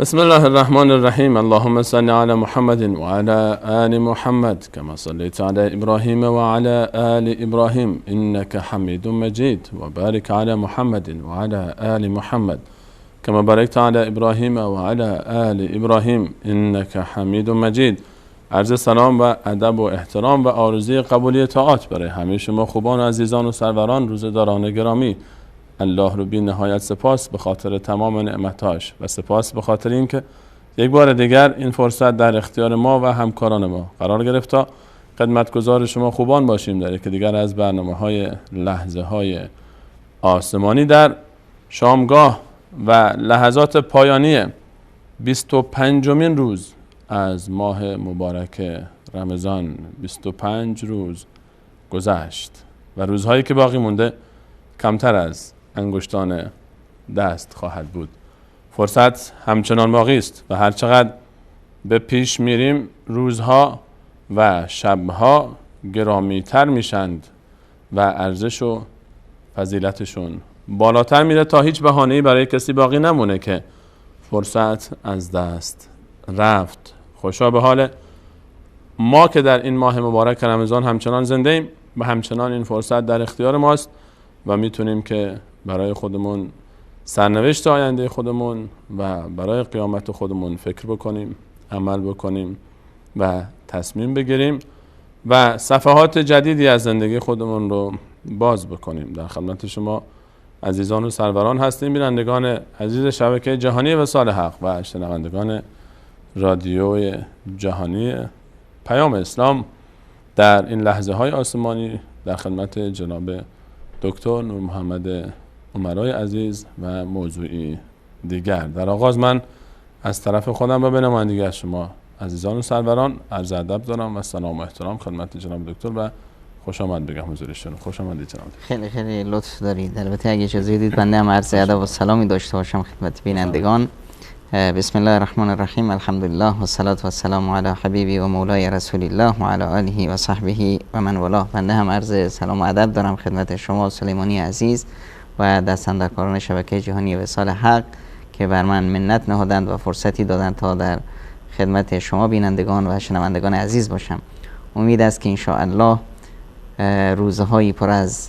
بسم الله الرحمن الرحیم. اللهم صل علی محمد و علی آل محمد كما صلیت علی ابراهیم و علی آل ابراهیم انك حمید مجید و بارک علی محمد و علی آل محمد كما بارکت علی ابراهیم و علی آل ابراهیم انك حمید مجید. عرض سلام و ادب و احترام و آرزوی قبولی طاعات برای همه شما خوبان و عزیزان و سروران، روزه‌داران گرامی. الله رو بی نهایت سپاس به خاطر تمام نعمتاش و سپاس به خاطر اینکه یک بار دیگر این فرصت در اختیار ما و همکاران ما قرار گرفت تا خدمتگزار شما خوبان باشیم در یکی دیگر از برنامه‌های لحظه‌های آسمانی در شامگاه و لحظات پایانی 25مین روز از ماه مبارک رمضان. 25 روز گذشت و روزهایی که باقی مونده کمتر از انگشتان دست خواهد بود. فرصت همچنان باقی است و هرچقدر به پیش میریم روزها و شبها گرامیتر میشند و ارزش و فضیلتشون بالاتر میره تا هیچ بهانه‌ای برای کسی باقی نمونه که فرصت از دست رفت. خوشا به حال ما که در این ماه مبارک رمضان همچنان زنده ایم و همچنان این فرصت در اختیار ماست و میتونیم که برای خودمون سرنوشت آینده خودمون و برای قیامت خودمون فکر بکنیم، عمل بکنیم و تصمیم بگیریم و صفحات جدیدی از زندگی خودمون رو باز بکنیم. در خدمت شما عزیزان و سروران هستیم، بینندگان عزیز شبکه جهانی وصال حق و شنوندگان رادیوی جهانی پیام اسلام. در این لحظه های آسمانی در خدمت جناب دکتر نور محمد عمرای عزیز و موضوعی دیگر. در آغاز من از طرف خودم و به نمایندگی از شما عزیزان و سروران عرض ادب دارم و سلام و احترام خدمت جناب دکتر و خوش آمد بگم حضورشون. خوش آمدید جناب. خیلی خیلی لطف دارید. البته اگه اجازه بدید بنده هم عرض ادب و سلامی داشته باشم خدمت بینندگان. بسم الله الرحمن الرحیم. الحمدلله و الصلاة و السلام علی حبیبی و مولای رسول الله و علی آله و صحبه و من والاه. بنده هم عرض سلام و ادب دارم خدمت شما سلیمانی عزیز و دست اندرکاران شبکه جهانی وصال حق که بر من منت نهادند و فرصتی دادند تا در خدمت شما بینندگان و شنوندگان عزیز باشم. امید است که انشاءالله روزهایی پر از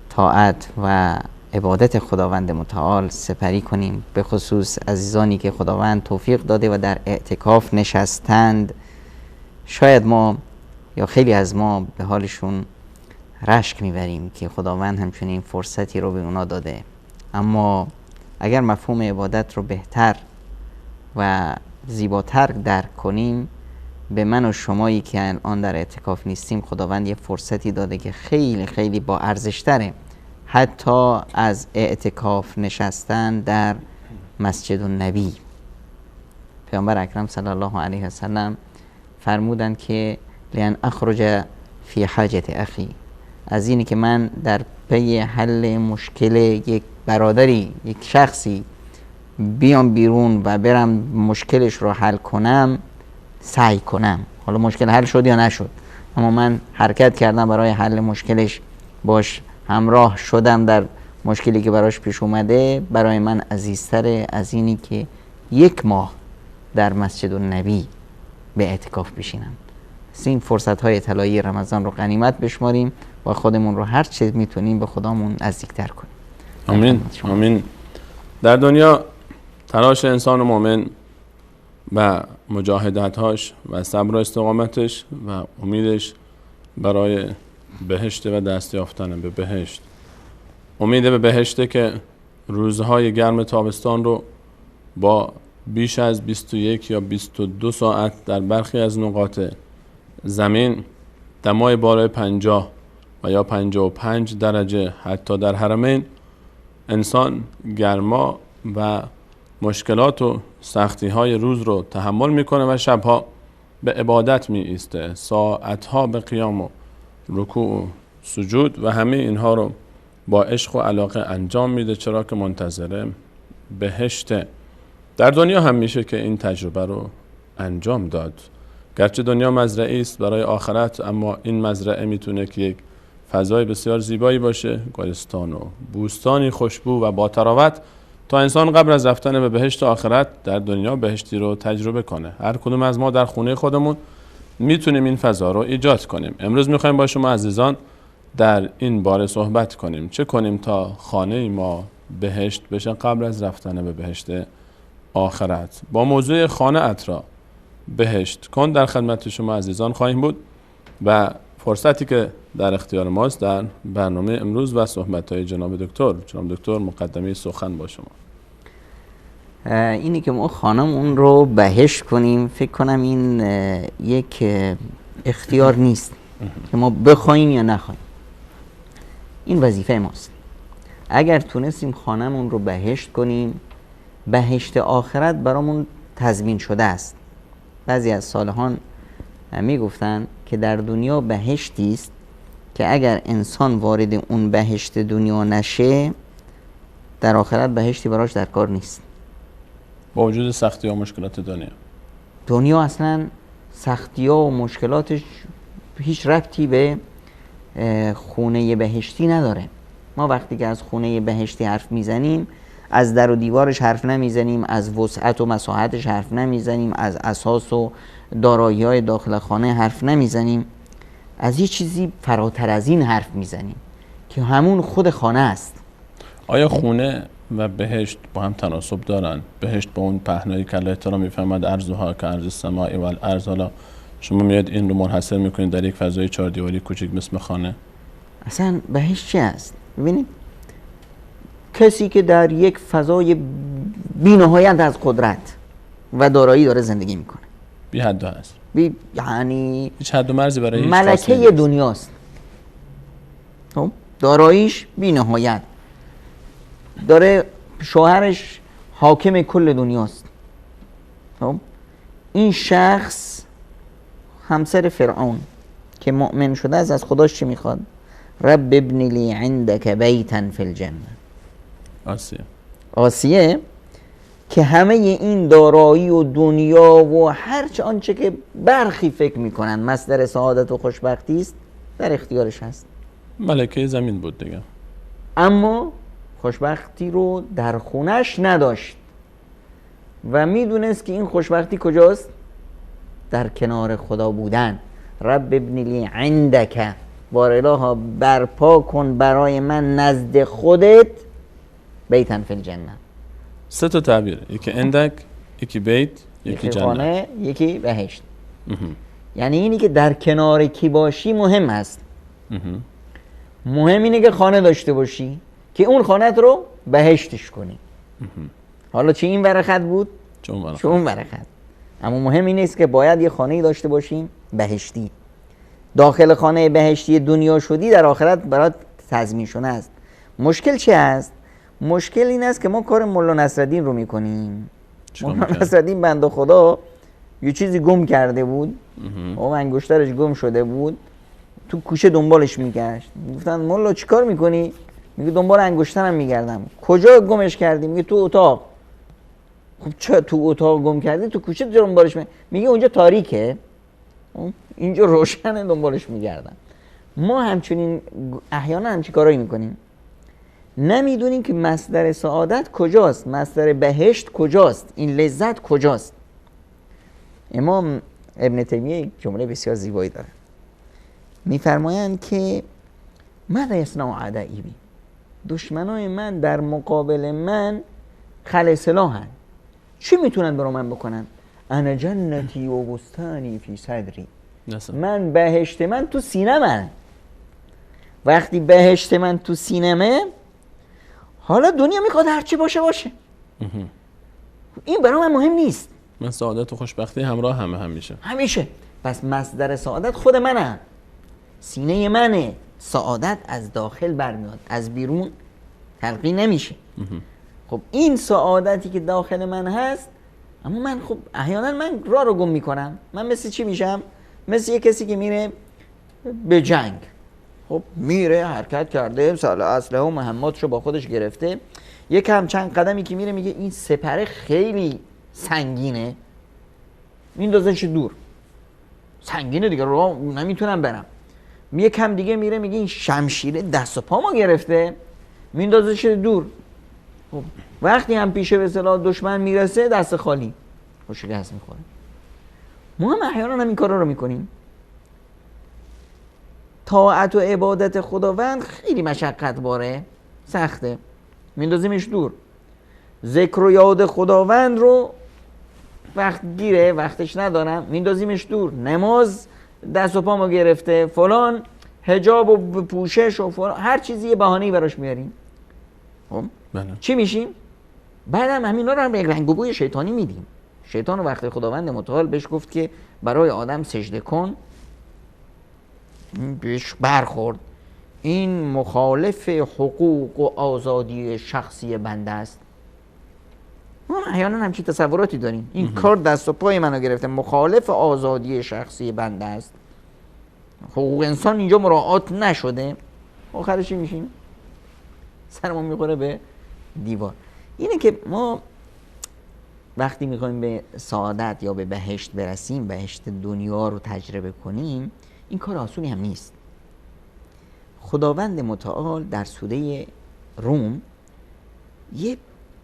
طاعت و عبادت خداوند متعال سپری کنیم، به خصوص عزیزانی که خداوند توفیق داده و در اعتکاف نشستند. شاید ما یا خیلی از ما به حالشون رشک میبریم که خداوند همچنین فرصتی رو به اونا داده، اما اگر مفهوم عبادت رو بهتر و زیباتر درک کنیم، به من و شمایی که الان در اعتکاف نیستیم خداوند یه فرصتی داده که خیلی خیلی با ارزش‌تره، حتی از اعتکاف نشستن در مسجد النبی. پیامبر اکرم صلی الله علیه وسلم فرمودند که لئن اخرج فی حاجت اخی، از اینی که من در پی حل مشکل یک برادری، یک شخصی بیام بیرون و برم مشکلش رو حل کنم، سعی کنم، حالا مشکل حل شد یا نشد، اما من حرکت کردم برای حل مشکلش، باش همراه شدم در مشکلی که براش پیش اومده، برای من عزیزتره از اینی که یک ماه در مسجد النبی به اعتکاف بشینم. این فرصت های طلایی رمضان رو غنیمت بشماریم و خودمون رو هر چه میتونیم به خدامون نزدیکتر کنیم. آمین آمین. در دنیا تلاش انسان مؤمن و مجاهدت‌هاش و صبر و استقامتش و امیدش برای بهشت و دست یافتن به بهشت، امید به بهشته که روزهای گرم تابستان رو با بیش از 21 یا 22 ساعت در برخی از نقاط زمین دمای بالای 50 و یا 55 درجه حتی در حرمین انسان گرما و مشکلات و سختی های روز رو تحمل میکنه و شبها به عبادت می ایسته، ساعتها به قیام و رکوع و سجود و همه اینها رو با عشق و علاقه انجام میده، چرا که منتظر بهشته. در دنیا هم میشه که این تجربه رو انجام داد. گرچه دنیا مزرعه است برای آخرت، اما این مزرعه میتونه که یک فضای بسیار زیبایی باشه، گلستان و بوستانی خوشبو و با طراوت، تا انسان قبل از رفتن به بهشت آخرت در دنیا بهشتی رو تجربه کنه. هر کدوم از ما در خونه خودمون میتونیم این فضا رو ایجاد کنیم. امروز میخوایم با شما عزیزان در این باره صحبت کنیم، چه کنیم تا خانه ما بهشت بشه قبل از رفتن به بهشت آخرت. با موضوع خانه ات را بهشت کن در خدمت شما عزیزان خواهیم بود و فرصتی که در اختیار ماست در برنامه امروز و صحبت‌های جناب دکتر. جناب دکتر، مقدمه سخن با شما. اینی که ما خانمون رو بهشت کنیم، فکر کنم این یک اختیار نیست که ما بخوایم یا نخوایم، این وظیفه ماست. اگر تونستیم خانمون رو بهشت کنیم، بهشت آخرت برامون تضمین شده است. بعضی از صالحان میگفتن که در دنیا بهشتی است که اگر انسان وارد اون بهشت دنیا نشه، در آخرت بهشتی براش در کار نیست. با وجود سختی و مشکلات دنیا، دنیا اصلا سختی ها و مشکلاتش هیچ ربطی به خونه بهشتی نداره. ما وقتی که از خونه بهشتی حرف میزنیم، از در و دیوارش حرف نمیزنیم، از وسعت و مساحتش حرف نمیزنیم، از اساس و دارایی های داخل خانه حرف نمیزنیم، از یه چیزی فراتر از این حرف میزنیم که همون خود خانه است. آیا خونه و بهشت با هم تناسب دارن؟ بهشت با اون پهنایی که الله تعالی میفرماد ارضها که ارض السماء والارض، حالا شما میاد این رو منحصر میکنید در یک فضای چهار دیواری کوچک مثل خانه. اصلا بهشت چی است؟ ببینید، کسی که در یک فضای بی‌نهایت از قدرت و دارایی داره زندگی میکنه، بی حد هست، یعنی هیچ حد و مرزی برای هیچ ملکه دنیاست، داراییش بی‌نهایت داره، شوهرش حاکم کل دنیاست. این شخص همسر فرعون که مؤمن شده است، از خداش چی میخواد؟ رب ابن لی عندک بیتا فی الجنه. آسیه که همه این دارایی و دنیا و هرچه آنچه که برخی فکر میکنن مصدر سعادت و خوشبختی است در اختیارش هست. ملکه زمین بود دیگه، اما خوشبختی رو در خونش نداشت و میدونست که این خوشبختی کجاست؟ در کنار خدا بودن. رب ابن لی عندک، بار الها برپا کن برای من نزد خودت بیتن فی الجنه. سه تا تعبیر، یکی عندک، یکی بیت، یکی جنت، خانه، یکی بهشت. یعنی اینی که در کنار کی باشی مهم هست. مهم اینه که خانه داشته باشی که اون خانه رو بهشتش کنی. حالا چه این ور خط بود چه اون ور خط، اما مهم این است که باید یه خانه‌ای داشته باشیم بهشتی. داخل خانه بهشتی دنیا شدی، در آخرت برات تضمین شده است. مشکل چه است؟ مشکل این است که ما کار ملا نصرالدین رو میکنیم. ملا نصرالدین بنده خدا یه چیزی گم کرده بود، و انگشترش گم شده بود، تو کوچه دنبالش میگشت. گفتن ملا چیکار میکنی؟ میگه دنبال انگشترم میگردم. کجا گمش کردی؟ میگه تو اتاق. خب چرا تو اتاق گم کردی؟ تو کوچه دنبالش میگه اونجا تاریکه، اینجا روشنه، دنبالش میگردم. ما همچنین احیانا همچین کارایی میکنیم، نمیدونیم که مصدر سعادت کجاست، مصدر بهشت کجاست، این لذت کجاست. امام ابن تیمیه یک جمله بسیار زیبایی داره، میفرمایند که ماذا یصنع اعدایی بی، دشمنای من در مقابل من خلع سلاحن، چی میتونن برا من بکنن؟ انا جنتی و بستانی فی صدری، من بهشت من تو سینه من. وقتی بهشت من تو سینمه، حالا دنیا میخواد هرچی باشه باشه، این برای من مهم نیست. من سعادت و خوشبختی همراه همه همیشه همیشه. پس مصدر سعادت خود منم، سینه منه. سعادت از داخل برمیاد، از بیرون تلقین نمیشه. خب این سعادتی که داخل من هست، اما من خب احیانا من راه رو گم میکنم. من مثل چی میشم؟ مثل یه کسی که میره به جنگ، خب میره حرکت کرده، اسلحه و مهماتشو با خودش گرفته، یکم چند قدمی که میره میگه این سپره خیلی سنگینه، میندازش دور، سنگینه دیگه راه نمیتونم برم. یکم دیگه میره میگه این شمشیره دست و پامو گرفته، میندازش دور. خب وقتی هم پیش به اصطلاح دشمن میرسه دست خالی شکست میخوره. ما هم احیانا هم این کارا رو میکنیم. طاعت و عبادت خداوند خیلی مشقت باره، سخته، میندازیمش دور. ذکر و یاد خداوند رو وقت گیره، وقتش ندارم، میندازیمش دور. نماز دست و پامو گرفته، فلان حجاب و پوشش و فلان، هر چیزی یه بهانه‌ای براش میاریم. خب چی میشیم؟ بعدم همینا رو هم یک رنگ و بوی شیطانی میدیم. شیطان وقتی خداوند متعال بهش گفت که برای آدم سجده کن، بهش برخورد. این مخالف حقوق و آزادی شخصی بنده است. ما احیانا همچین تصوراتی داریم. این کار دست و پای منو گرفته، مخالف آزادی شخصی بنده است، حقوق انسان اینجا مراعات نشده. آخرش چی میشیم؟ سرمون میخوره به دیوار. اینه که ما وقتی میخوایم به سعادت یا به بهشت برسیم، بهشت دنیا رو تجربه کنیم، این کار آسونی هم نیست. خداوند متعال در سوره روم یه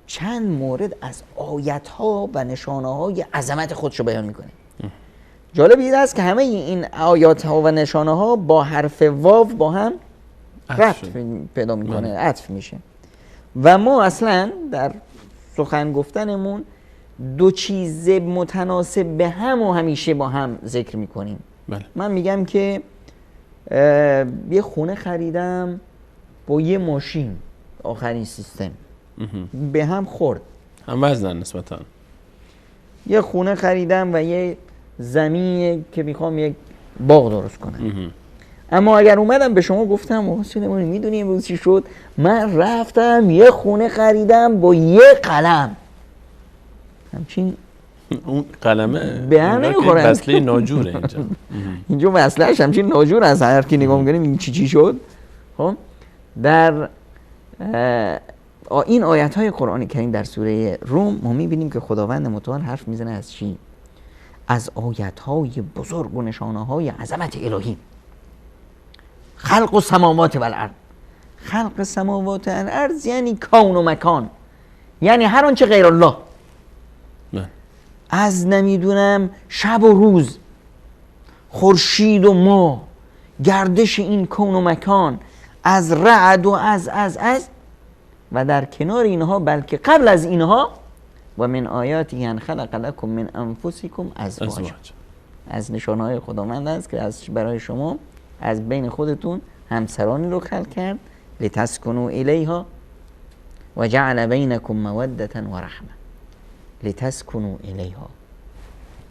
چند مورد از آیت‌ها و نشانه‌های عظمت خودش رو بیان میکنه. جالب این است که همه این آیات‌ها و نشانه‌ها با حرف واو با هم ربط پیدا میکنه، عطف میشه. و ما اصلا در سخن گفتنمون دو چیز متناسب به هم و همیشه با هم ذکر میکنیم. بله. من میگم که یه خونه خریدم با یه ماشین آخرین سیستم به هم خورد، هم وزنن نسبتا. یه خونه خریدم و یه زمین که میخوام یک باغ درست کنم. اما اگر اومدم به شما گفتم حسین میدونی امروز چی شد، من رفتم یه خونه خریدم با یه قلم، همچین اون قلمه به هم نمیخوره، وصله ناجوره اینجا. اینجا وصله‌اش همچین ناجور است، هر کی نگاه می‌کنیم این چی چی شد. خب در این آیت‌های قرآن کریم در سوره روم ما می‌بینیم که خداوند متعال حرف میزنه از چی؟ از آیت‌های بزرگ و نشانه‌های عظمت الهی. خلق السماوات والارض. خلق السماوات والارض یعنی کون و مکان، یعنی هر آنچه غیر الله. نه. از نمیدونم شب و روز، خورشید و ماه، گردش این کون و مکان، از رعد و از از از و در کنار اینها، بلکه قبل از اینها، و من آیاته ان خلق لکم من انفسکم ازواجا. از نشانه‌های خداوند است که از برای شما از بین خودتون همسرانی رو خلق کرد، لتسکنوا الیها و جعل بینکم موده و رحمه. لتسکنوا الیها.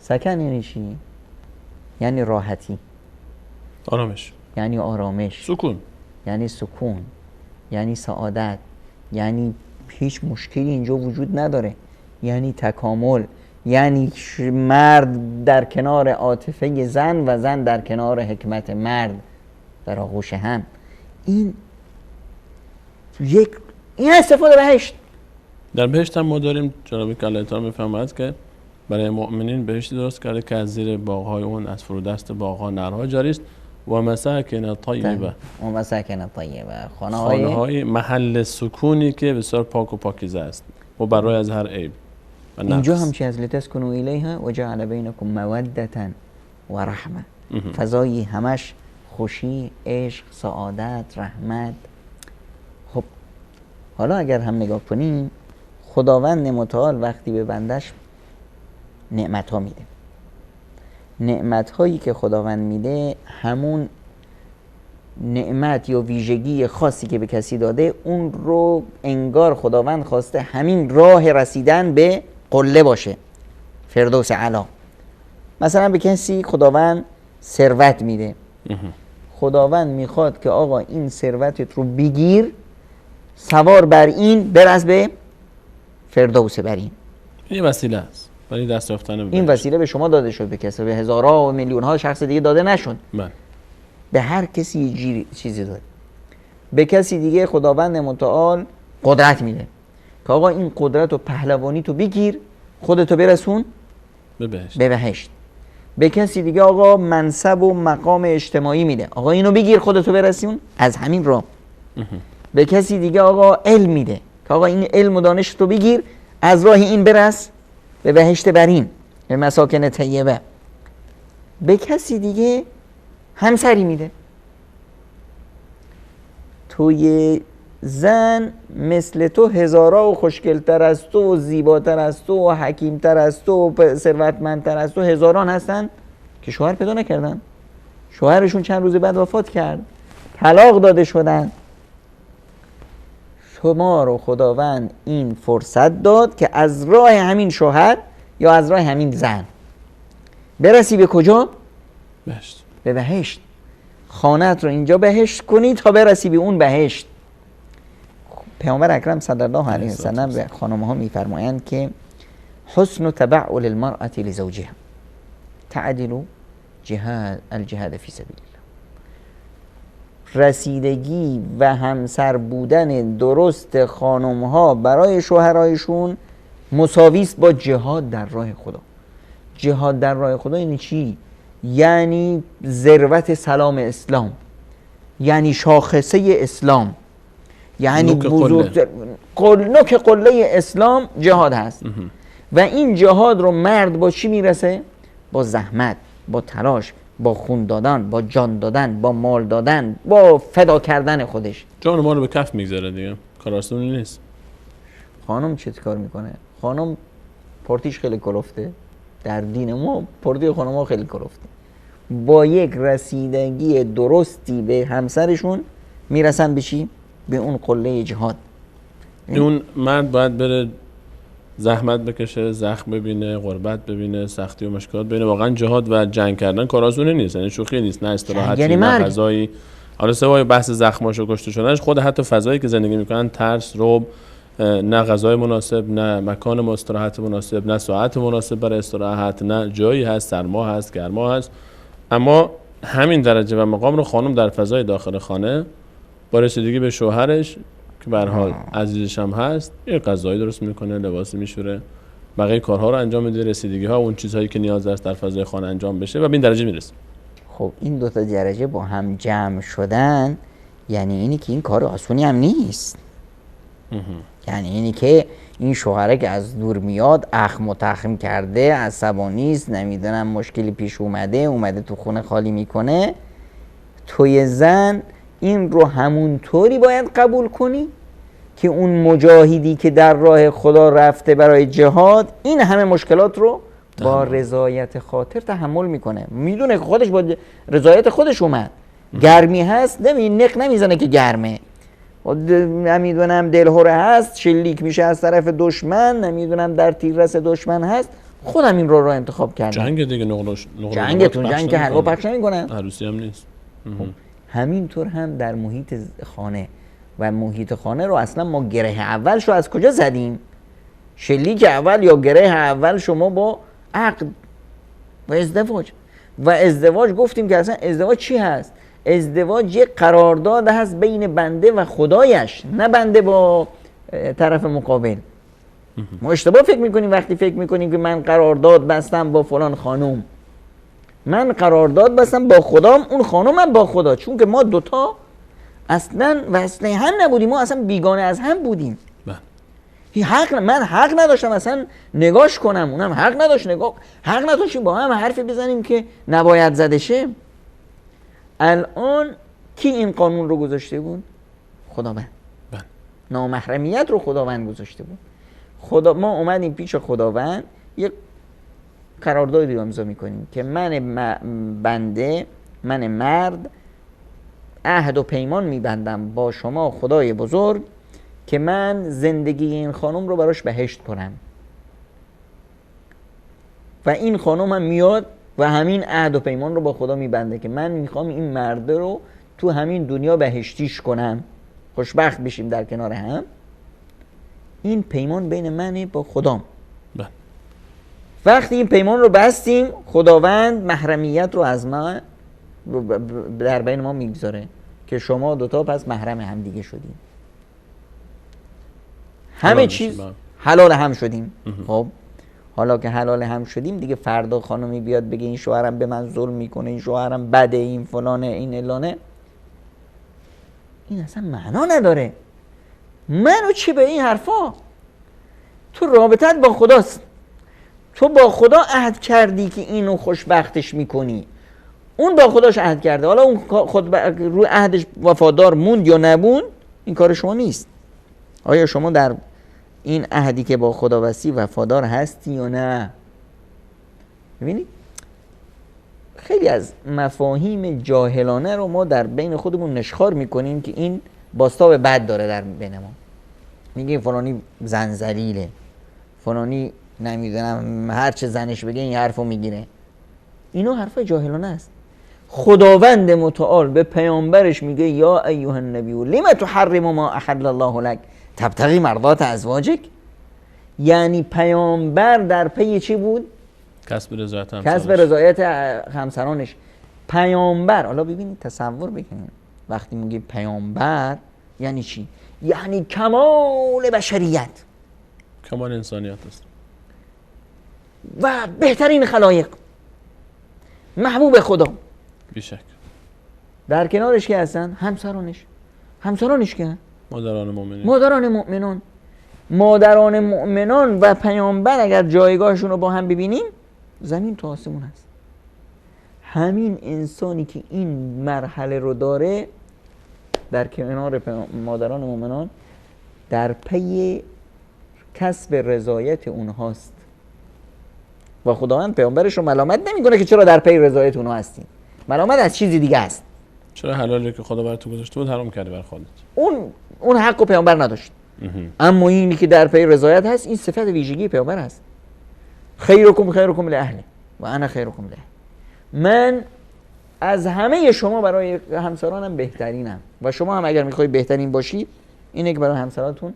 سکن یعنی چی؟ یعنی راحتی، آرامش، یعنی آرامش، سکون، یعنی سکون، یعنی سعادت، یعنی هیچ مشکلی اینجا وجود نداره، یعنی تکامل، یعنی مرد در کنار عاطفه زن و زن در کنار حکمت مرد در آغوش هم. این یک این استفاده بهشت. در بهشت هم ما داریم جناب که الله می‌فرماید که برای مؤمنین بهشتی درست کرده که از زیر باغ‌های اون، از فرودست باغ‌ها نهرها جاری است، و مساکن طیبه، و مساکن طیبه، خانه‌های محل سکونی که بسیار پاک و پاکیزه است و برای از هر عیب. اینجا هم چی از لتسکنوا الیها و جعل بینکم موده و رحمه. فضای همش خوشی، عشق، سعادت، رحمت. خب حالا اگر هم نگاه کنیم، خداوند متعال وقتی به بندش نعمت ها میده، نعمت هایی که خداوند میده همون نعمت یا ویژگی خاصی که به کسی داده، اون رو انگار خداوند خواسته همین راه رسیدن به قله باشه، فردوس اعلی. مثلا به کسی خداوند ثروت میده، خداوند میخواد که آقا این ثروتت رو بگیر، سوار بر این برس به فردوس برین. این وسیله است برای دست یافتن به این وسیله به شما داده شد، به کسی، به هزارها و میلیون ها شخص دیگه داده نشد. بله. به هر کسی چیزی داده. به کسی دیگه خداوند متعال قدرت میده که آقا این قدرت و پهلوانی تو بگیر، خودتو برسون به بهشت. به بهشت. به کسی دیگه آقا منصب و مقام اجتماعی میده، آقا اینو بگیر خودتو برسون از همین راه. به کسی دیگه آقا علم میده که آقا این علم و دانش تو بگیر، از راه این برس به بهشت برین، به مساکن طیبه. به کسی دیگه همسری میده. توی زن مثل تو هزارا و خوشگلتر از تو و زیباتر از تو و حکیمتر از تو و ثروتمندتر از تو هزاران هستن که شوهر پیدا نکردن، شوهرشون چند روز بعد وفات کرد، طلاق داده شدن. شما رو خداوند این فرصت داد که از راه همین شوهر یا از راه همین زن برسی به کجا؟ بهشت. به بهشت. خانه‌ات رو اینجا بهشت کنی تا برسی به اون بهشت. پیامبر اکرم صلی الله علیه و سلم به خانم ها میفرمایند که حسن تبعل المرأة لزوجها تعدل جهاد الجهاد فی سبیل الله. رسیدگی و همسر بودن درست خانم ها برای شوهرایشون مساوی است با جهاد در راه خدا. جهاد در راه خدا یعنی چی؟ یعنی ذروت سلام اسلام، یعنی شاخصه اسلام، یعنی بزرگ نوک قله اسلام جهاد هست. و این جهاد رو مرد با چی میرسه؟ با زحمت، با تلاش، با خون دادن، با جان دادن، با مال دادن، با فدا کردن خودش. جان ما رو به کف میگذاره دیگه، کار آسونی نیست. خانم چه کار میکنه؟ خانم پارتیش خیلی کلفته. در دین ما پارتی خانم ها خیلی کلفته. با یک رسیدگی درستی به همسرشون میرسن به چی؟ به اون قله جهاد. اون مرد باید بره زحمت بکشه، زخم ببینه، غربت ببینه، سختی و مشکلات ببینه. واقعا جهاد و جنگ کردن کار آسونی نیست، یعنی شوخی نیست، نه استراحتی، یعنی نه غذایی. حالا سوای بحث زخماش و کشته شدنش، خود حتی فضایی که زندگی میکنن، ترس، رعب، نه غذای مناسب، نه مکان استراحت مناسب، نه ساعت مناسب برای استراحت، نه جایی هست، سرما هست، گرما هست. اما همین درجه و مقام رو خانم در فضای داخل خانه با رسیدگی به شوهرش که به هر حال عزیزش هم هست، یه غذایی درست میکنه، لباس میشوره، بقیه کارها رو انجام میده، رسیدگی ها، اون چیزهایی که نیاز است در فضای خانه انجام بشه و به این درجه میرسه. خب این دو تا درجه با هم جمع شدن یعنی اینی که این کار آسونی هم نیست. یعنی اینی که این شوهره که از دور میاد اخم و تخم کرده، عصبانی است، نمیدونم مشکلی پیش اومده، اومده تو خونه خالی میکنه، توی زن این رو همونطوری باید قبول کنی که اون مجاهدی که در راه خدا رفته برای جهاد این همه مشکلات رو با رضایت خاطر تحمل میکنه. میدونه که خودش با رضایت خودش اومد. گرمی هست، نق نمیزنه که گرمه، نمیدونم دلهوره هست، شلیک میشه از طرف دشمن، نمیدونم در تیررس دشمن هست، خودم این رو انتخاب کردم. جنگ دیگه، جنگتون جنگ که حلوا پخش نمیکنن، عروسی هم نیست. همینطور هم در محیط خانه و محیط خانه رو اصلا ما گره اول شو از کجا زدیم؟ شلیک اول یا گره اول شما با عقد و ازدواج. و ازدواج گفتیم که اصلا ازدواج چی هست؟ ازدواج یک قرارداد هست بین بنده و خدایش، نه بنده با طرف مقابل. ما اشتباه فکر میکنیم وقتی فکر میکنیم که من قرارداد بستم با فلان خانم. من قرارداد بستم با خدام، اون خانومم با خدا، چون که ما دوتا اصلا وصله هم نبودیم، ما اصلا بیگانه از هم بودیم. حق من حق نداشتم اصلا نگاش کنم، اونم حق نداشت نگاه، حق نداشتیم با هم حرفی بزنیم که نباید زده شه. الان کی این قانون رو گذاشته بود؟ خداوند. نامحرمیت رو خداوند گذاشته بود. خدا، ما اومدیم پیش خداوند یک قراردادی رو امضا میکنیم که من بنده، من مرد، عهد و پیمان میبندم با شما خدای بزرگ که من زندگی این خانم رو براش بهشت کنم. و این خانم هم میاد و همین عهد و پیمان رو با خدا میبنده که من میخوام این مرد رو تو همین دنیا بهشتیش کنم. خوشبخت بشیم در کنار هم، این پیمان بین من با خدام. بله. وقتی این پیمان رو بستیم، خداوند محرمیت رو از ما در بین ما میگذاره که شما دوتا پس محرم هم دیگه شدیم، همه چیز حلال هم شدیم. خب حالا که حلال هم شدیم دیگه، فردا خانمی بیاد بگه این شوهرم به من ظلم میکنه، این شوهرم بده، این فلانه، این علانه، این اصلا معنا نداره. منو چی به این حرفا؟ تو رابطت با خداست، تو با خدا عهد کردی که اینو خوشبختش میکنی، اون با خداش عهد کرده. حالا اون خود روی عهدش وفادار موند یا نبوند، این کار شما نیست. آیا شما در این عهدی که با خدا بستی وفادار هستی یا نه؟ ببینید خیلی از مفاهیم جاهلانه رو ما در بین خودمون نشخوار میکنیم که این بازتاب بد داره در بین ما. میگیم فلانی زن ذلیله، فلانی نمیدونم هر چه زنش بگه این حرفو میگیره. اینا حرفای جاهلانه است. خداوند متعال به پیامبرش میگه یا ایها النبی لم تحرم ما احل الله لک تبتغی مرضات ازواجک. یعنی پیامبر در پی چی بود؟ کسب رضایت همسرانش. کسب رضایت همسرانش. پیامبر، حالا ببینید تصور بکنید وقتی میگه پیامبر یعنی چی؟ یعنی کمال بشریت، کمال انسانیت است و بهترین خلایق، محبوب خدا. بیشک. در کنارش که هستن؟ همسرانش. همسرانش که مادران مؤمنین. مادران مؤمنان. مادران مؤمنان و پیامبر اگر جایگاهشون رو با هم ببینیم، زمین تا آسمون هست. همین انسانی که این مرحله رو داره در کنار مادران مؤمنان در پی کسب رضایت اونهاست و خداوند پیامبرش رو ملامت نمیکنه که چرا در پی رضایت اونها هستین. ملامت از چیزی دیگه است. چرا حلالی که خدا بر تو گذاشته بود حرام کرده بر خودت؟ اون حق رو پیامبر نداشت. اما اینی که در پی رضایت هست، این صفت ویژگی پیامبر هست. خیرکم خیرکم لاهله و انا خیرکم لاهله. من از همه شما برای همسرانم بهترینم و شما هم اگر میخوای بهترین باشید، اینه که برای همسرانتون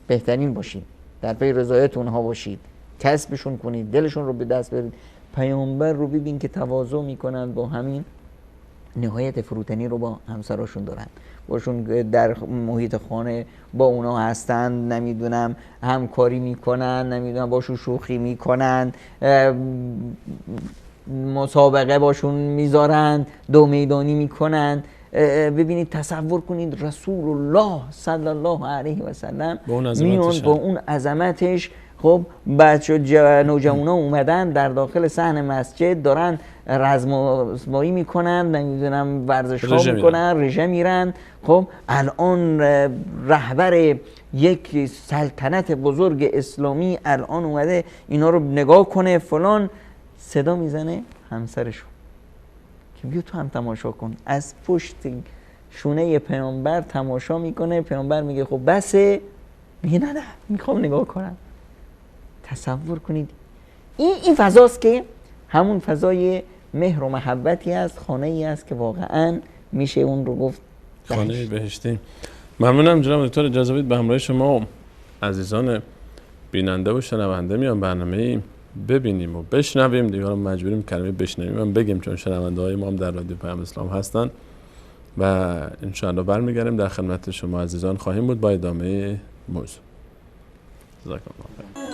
بهترین باشید، در پی رضایت اونها باشید، کسبشون کنید، دلشون رو به دست بیارید. پیامبر رو ببین که تواضع میکنن، با همین نهایت فروتنی رو با همسراشون دارن، باشون در محیط خانه با اونا هستن، نمیدونم همکاری میکنن، نمیدونم باشون شوخی میکنن، مسابقه باشون میذارن، دو میدانی میکنن. ببینید تصور کنید رسول الله صلی الله علیه و سلم میان با اون عظمتش. خب بچه نوجوانا اومدن در داخل صحن مسجد دارن رزم آزمایی میکنن، نمیدونم ورزش ها میکنن، رژه میرن. خب الان رهبر یک سلطنت بزرگ اسلامی الان اومده اینا رو نگاه کنه فلان، صدا میزنه همسرشو که بیا تو هم تماشا کن. از پشت شونه پیامبر تماشا میکنه. پیامبر میگه خب بسه، میگه نه نه میخوام نگاه کنم. تصور کنید این فضاست که همون فضای مهر و محبتی است، خانه ای است که واقعا میشه اون رو گفت خانه بهشتی. ممنونم جناب دکتر. اجازه بدید به همراه شما عزیزان بیننده و شنونده میان برنامه ببینیم و بشنویم. دیگه مجبوریم کلمه بشنویم هم بگیم چون شنونده های ما هم در رادیو پیام اسلام هستن و انشاءالله برمیگردیم در خدمت شما عزیزان خواهیم بود با ادامه موضوع. جزاکم الله خیر.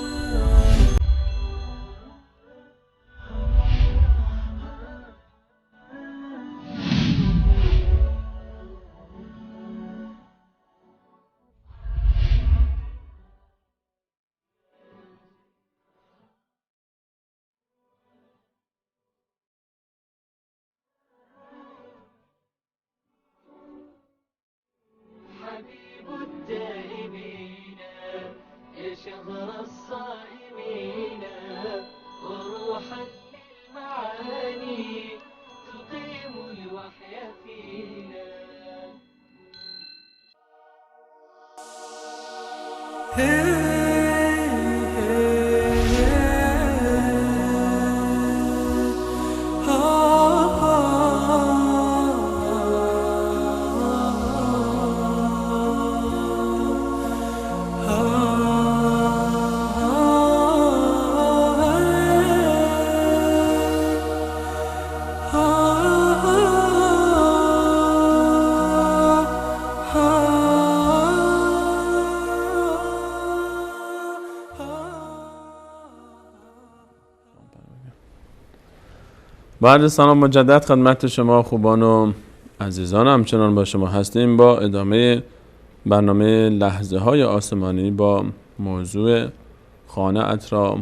بعد سلام مجدد خدمت شما خوبان و عزیزان، همچنان با شما هستیم با ادامه برنامه لحظه های آسمانی با موضوع خانه ات را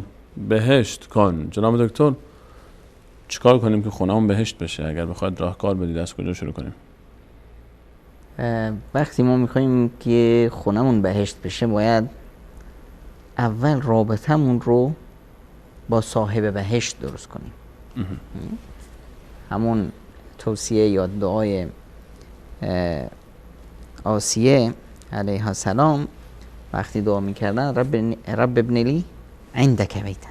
بهشت کن. جناب دکتر، چیکار کنیم که خونه‌مون بهشت بشه؟ اگر بخواید راهکار بدید از کجا شروع کنیم؟ وقتی ما میخوایم که خونه‌مون بهشت بشه، باید اول رابطه‌مون رو با صاحب بهشت درست کنیم. همون توصیه یا دعای آسیه علیها السلام وقتی دعا میکردن، رب ابن لی عندک بیتا،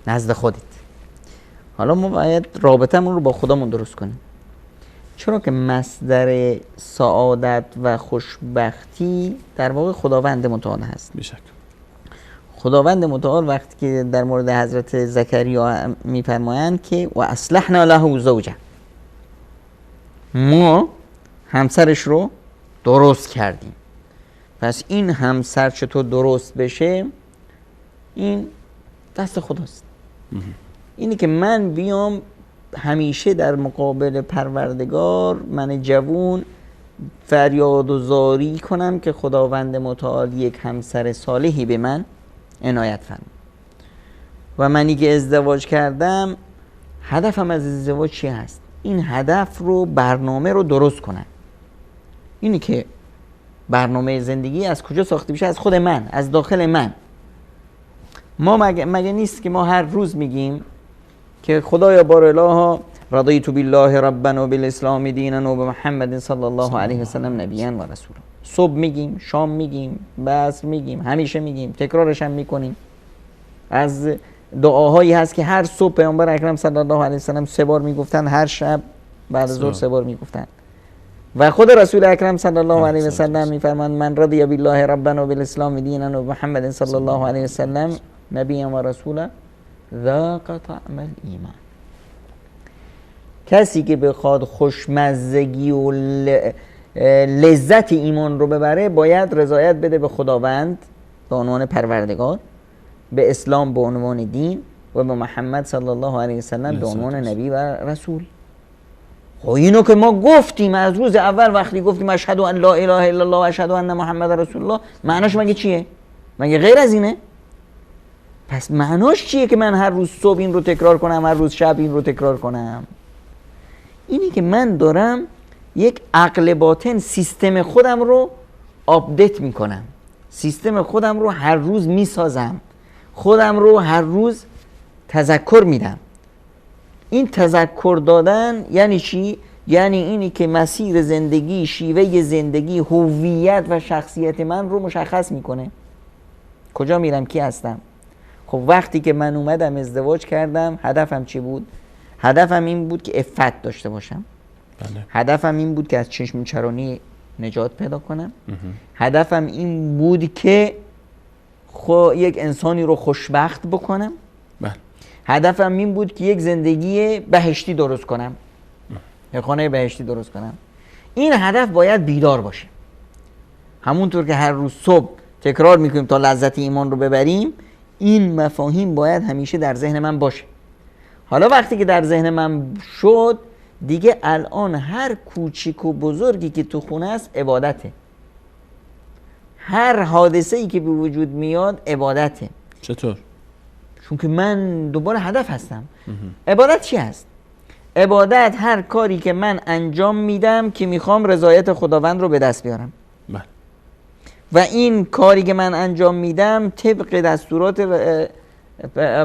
نزد خودت. حالا ما باید رابطه‌مون رو با خدامون درست کنیم، چرا که مصدر سعادت و خوشبختی در واقع خداوند متعال هست. بیشک خداوند متعال وقتی که در مورد حضرت زکریا میفرمایند که و اصلحنا له زوجه، ما همسرش رو درست کردیم. پس این همسر چطور درست بشه، این دست خداست. اینی که من بیام همیشه در مقابل پروردگار، من جوون، فریاد و زاری کنم که خداوند متعال یک همسر صالحی به من عنایت فرمود. و منی که ازدواج کردم، هدفم از ازدواج چی هست؟ این هدف رو، برنامه رو درست کنم. اینی که برنامه زندگی از کجا ساخته میشه؟ از خود من، از داخل من. ما مگه نیست که ما هر روز میگیم که خدایا بار الها رضیت بالله ربا و بالاسلام دینا و بمحمد صلی الله علیه و سلم نبیا و رسولا. صبح میگیم، شام میگیم، عصر میگیم، همیشه میگیم، تکرارش هم میکنیم. از دعاهایی هست که هر صبح پیامبر اکرم صلی الله علیه و سلم 3 بار میگفتن، هر شب بعد از ظهر 3 بار میگفتن. و خود رسول اکرم صلی الله علیه و سلم میفرمایند من رضی بالله ربا و بالاسلام دینا و بمحمد صلی الله علیه و سلم نبیا و رسولا ذاق طعم الایمان. کسی که بخواد خوشمزگی و لذت ایمان رو ببره، باید رضایت بده به خداوند به عنوان پروردگار، به اسلام به عنوان دین و به محمد صلی الله علیه و سلم به عنوان نبی و رسول. خب اینو که ما گفتیم از روز اول، وقتی گفتیم اشهد ان لا اله الا الله و اشهد ان محمد رسول الله، معناش مگه چیه؟ مگه غیر از اینه؟ پس معناش چیه که من هر روز صبح این رو تکرار کنم، هر روز شب این رو تکرار کنم؟ اینی که من دارم یک عقل باطن، سیستم خودم رو update میکنم، سیستم خودم رو هر روز میسازم، خودم رو هر روز تذکر میدم. این تذکر دادن یعنی چی؟ یعنی اینی که مسیر زندگی، شیوه زندگی، هویت و شخصیت من رو مشخص میکنه. کجا میرم، کی هستم. خب وقتی که من اومدم ازدواج کردم، هدفم چی بود؟ هدفم این بود که عفت داشته باشم. بله. هدفم این بود که از چشم چرانی نجات پیدا کنم. هدفم این بود که یک انسانی رو خوشبخت بکنم. بله. هدفم این بود که یک زندگی بهشتی درست کنم، یک خانه بهشتی درست کنم. این هدف باید بیدار باشه. همونطور که هر روز صبح تکرار میکنیم تا لذت ایمان رو ببریم، این مفاهیم باید همیشه در ذهن من باشه. حالا وقتی که در ذهن من شد، دیگه الان هر کوچیک و بزرگی که تو خونه است عبادته. هر حادثه ای که به وجود میاد عبادته. چطور؟ چون که من دوباره هدف هستم. عبادت چی هست؟ عبادت هر کاری که من انجام میدم که میخوام رضایت خداوند رو به دست بیارم. بله. و این کاری که من انجام میدم طبق دستورات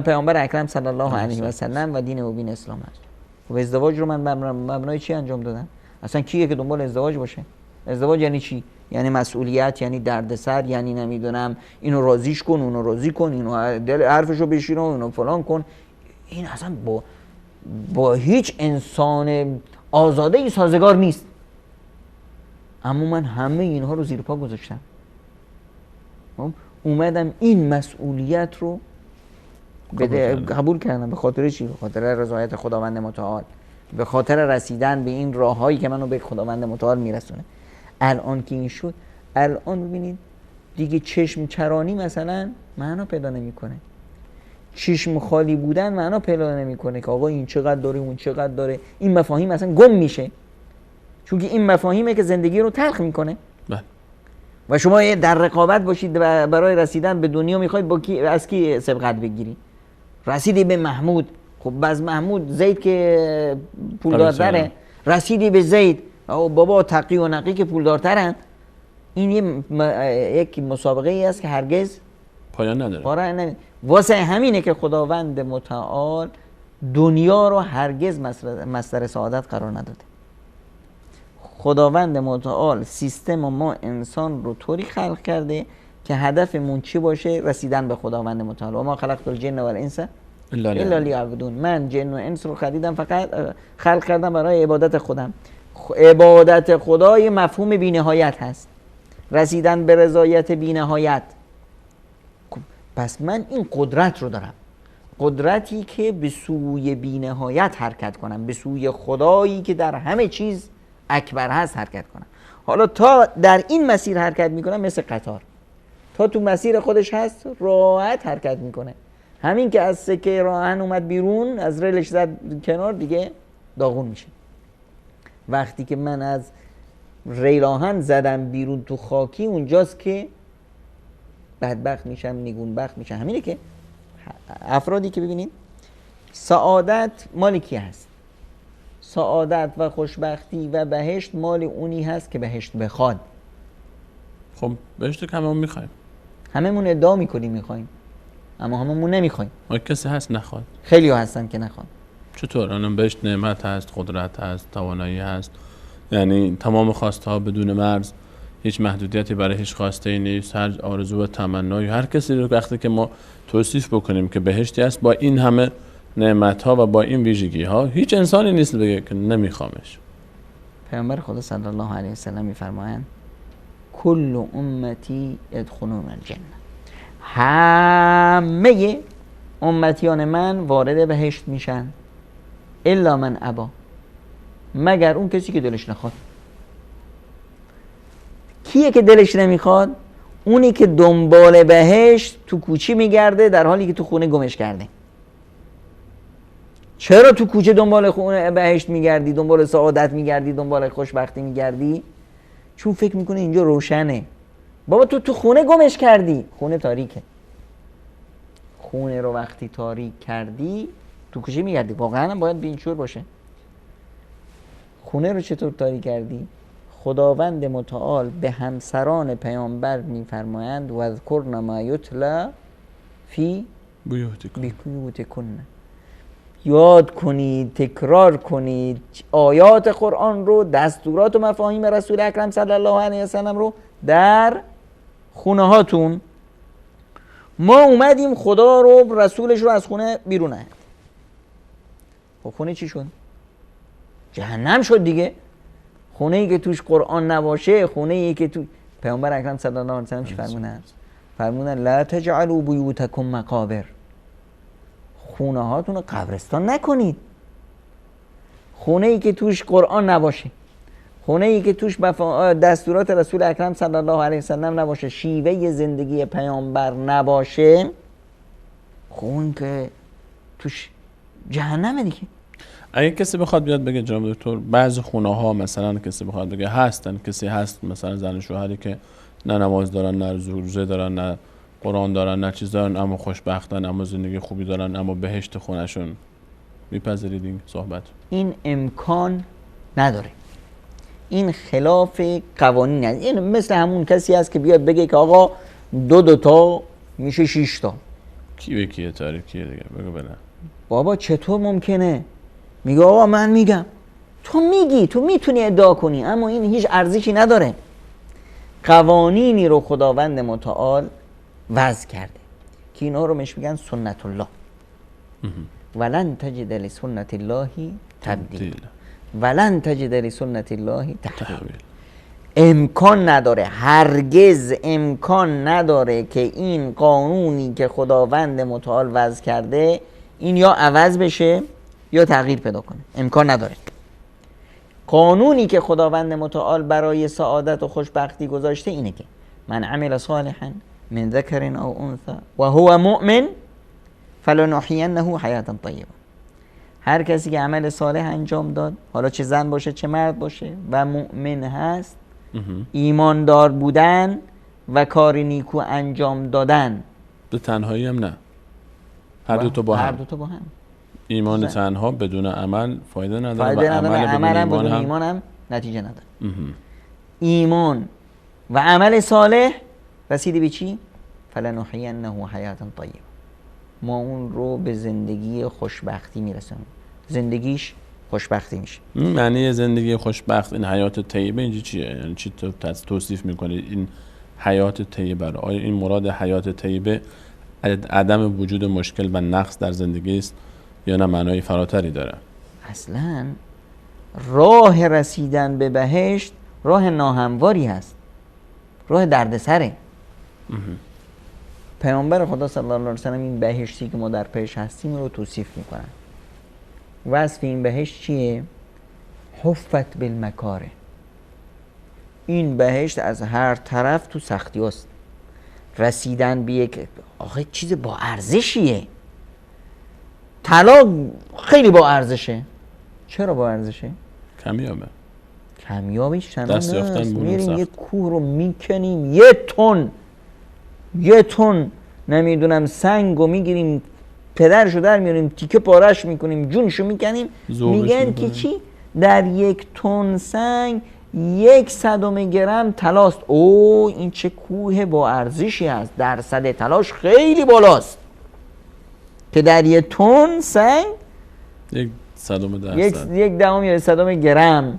پیامبر اکرم صلی الله علیه و سلم و دین مبین اسلام است. خب ازدواج رو من مبنای چی انجام دادم؟ اصلا کیه که دنبال ازدواج باشه؟ ازدواج یعنی چی؟ یعنی مسئولیت، یعنی دردسر، یعنی نمیدونم اینو راضیش کن، اونو راضی کن، اینو دل حرفشو بشینه، اینو فلان کن. این اصلا با هیچ انسان آزاده ای سازگار نیست. اما من همه اینها رو زیر پا گذاشتم، اومدم این مسئولیت رو قبول کردم. به خاطر چی؟ به خاطر رضایت خداوند متعال، به خاطر رسیدن به این راههایی که منو به خداوند متعال میرسونه. الان که این شد، الان ببینید دیگه چشم چرانی مثلا معنا پیدا نمیکنه. چشم خالی بودن معنا پیدا نمیکنه که آقا این چقدر داره اون چقدر داره. این مفاهیم اصلا گم میشه، چون که این مفاهیمه که زندگی رو تلخ میکنه. بله. و شما در رقابت باشید برای رسیدن به دنیا، میخواید با کی از کی سبقت بگیری. رسیدی به محمود، خب باز محمود زید که پولدارتره، رسیدی به زید، او بابا تقی و نقی که پولدارترن. این یک مسابقه ای است که هرگز پایان نداره. واسه همینه که خداوند متعال دنیا رو هرگز مصدر سعادت قرار نداده. خداوند متعال سیستم ما انسان رو طوری خلق کرده که هدفمون چی باشه؟ رسیدن به خداوند متعال. و ما خلقت الجن والانس الا لیعبدون. من جن و انس رو خریدم، فقط خلق کردم برای عبادت خودم. عبادت خدای مفهوم بی‌نهایت هست، رسیدن به رضایت بی‌نهایت. پس من این قدرت رو دارم، قدرتی که به سوی بی‌نهایت حرکت کنم، به سوی خدایی که در همه چیز اکبر هست حرکت کنم. حالا تا در این مسیر حرکت میکنم مثل قطار، تا تو مسیر خودش هست راحت حرکت میکنه. همین که از سکه راهن اومد بیرون، از ریلش زد کنار، دیگه داغون میشه. وقتی که من از ریل آهن زدم بیرون تو خاکی، اونجاست که بدبخت میشم، نگونبخت میشم. همینه که افرادی که ببینید سعادت مال کی هست؟ سعادت و خوشبختی و بهشت مال اونی هست که بهشت بخواد. خب بهشت که هممون میخوایم، هممون ادعا میکنیم میخوایم، اما هممون نمیخوایم. آیا کسی هست نخواد؟ خیلی ها هستن که نخواد. چطور؟ الان بهشت نعمت هست، قدرت هست، توانایی هست، یعنی تمام خواسته ها بدون مرز، هیچ محدودیتی برای هیچ خواسته ای نیست. هر آرزو و تمنایی هر کسی رو وقتی که ما توصیف بکنیم که بهشتی است با این همه نعمت ها و با این ویژگی ها، هیچ انسانی نیست بگه که نمیخوامش. پیامبر خدا صلی الله علیه و سلم میفرمایند کل امتی یدخلون الجنه، همه امتیان من وارد بهشت میشن، الا من ابا، مگر اون کسی که دلش نخواد. کیه که دلش نمیخواد؟ اونی که دنبال بهشت تو کوچه میگرده در حالی که تو خونه گمش کرده. چرا تو کوچه دنبال خونه بهشت میگردی، دنبال سعادت میگردی، دنبال خوشبختی میگردی؟ چون فکر میکنه اینجا روشنه. بابا تو خونه گمش کردی، خونه تاریکه. خونه رو وقتی تاریک کردی تو کوچه میگردی. واقعا باید بینچور باشه. خونه رو چطور تاریک کردی؟ خداوند متعال به همسران پیامبر میفرمایند واذکرن ما یتلی فی بیوتکن. یاد کنید، تکرار کنید آیات قرآن رو، دستورات و مفاهیم رسول اکرم صلی الله علیه و سلم رو در خونه هاتون. ما اومدیم خدا رو، رسولش رو از خونه بیرون آوردیم. خب خونه چی شد؟ جهنم شد دیگه. خونه ای که توش قرآن نباشه، خونه ای که تو پیامبر اکرم صلی الله علیه و سلم چی فرمودن؟ فرمودن لا تجعلوا بیوتکم مقابر، خونه هاتون رو قبرستان نکنید. خونه ای که توش قرآن نباشه، خونه ای که توش دستورات رسول اکرم صلی الله علیه و سلم نباشه، شیوه زندگی پیامبر نباشه، خون که توش جهنمه دیگه. اگه کسی بخواد بیاد بگه جناب دکتر بعض خونه ها مثلا کسی بخواد بگه هستن، کسی هست مثلا زن و شوهری که نه نماز دارن، نه روزه دارن، نه قرآن دارن، نه چیز دارن، اما خوشبختن، اما زندگی خوبی دارن، اما بهشت خونشون، میپذیرید این صحبت؟ این امکان نداره. این خلاف قوانین است. این مثل همون کسی است که بیاد بگه که آقا دو دوتا میشه 6 تا. کی به کیه تاریخ کیه دیگه؟ بگو بله. بابا چطور ممکنه؟ میگه آقا من میگم. تو میگی، تو میتونی ادعا کنی، اما این هیچ ارزشی نداره. قوانینی رو خداوند متعال وضع کرده که اینا رو میش میگن سنت الله. ولن تجد لسنت الله تبدیل ولن تجد لسنت الله تحویل. امکان نداره، هرگز امکان نداره که این قانونی که خداوند متعال وضع کرده این یا عوض بشه یا تغییر پیدا کنه. امکان نداره. قانونی که خداوند متعال برای سعادت و خوشبختی گذاشته اینه که من عمل صالحا من ذکر او انثى و هو مؤمن فلنحینه حیاتا طیبه. هر کسی که عمل صالح انجام داد، حالا چه زن باشه چه مرد باشه و مؤمن هست، ایماندار بودن و کار نیکو انجام دادن، به تنهایی هم نه، هر دو تا با هم، هر دو تا با هم. ایمان تنها بدون عمل فایده نداره، و عمل هم بدون ایمان هم نتیجه نداره. ایمان و عمل صالح رسیده به چی؟ فلنحینه حیاتا طیبه. ما اون رو به زندگی خوشبختی میرسونیم، زندگیش خوشبختی میشه. معنی زندگی خوشبخت، این حیات طیبه اینجا چیه؟ یعنی چی توصیف میکنه این حیات طیبه رو؟ آیا این مراد حیات طیبه عدم وجود مشکل و نقص در زندگی است یا نه معنای فراتری داره؟ اصلا راه رسیدن به بهشت راه ناهمواری هست، راه دردسره. پیامبر خدا صلی الله علیه و سلم این بهشتی که ما در پیش هستیم رو توصیف میکنن. وصف این بهشت چیه؟ حفت بالمکاره. این بهشت از هر طرف تو سختی هست. رسیدن به یک آخه چیز با ارزشیه. طلا خیلی با ارزشه. چرا با ارزشه؟ کمیابه. کمیابش تمام نیست. میریم یه کوه رو میکنیم، یه تن نمیدونم سنگ رو میگیریم، پدرشو در میاریم، تیکه پارش میکنیم، جونشو میکنیم، میگن که چی؟ در 1 تن سنگ 0.01 گرم طلاست. او این چه کوه با ارزشی هست، درصد طلاش خیلی بالاست که در 1 تن سنگ 0.01 0.1 یا 0.01 گرم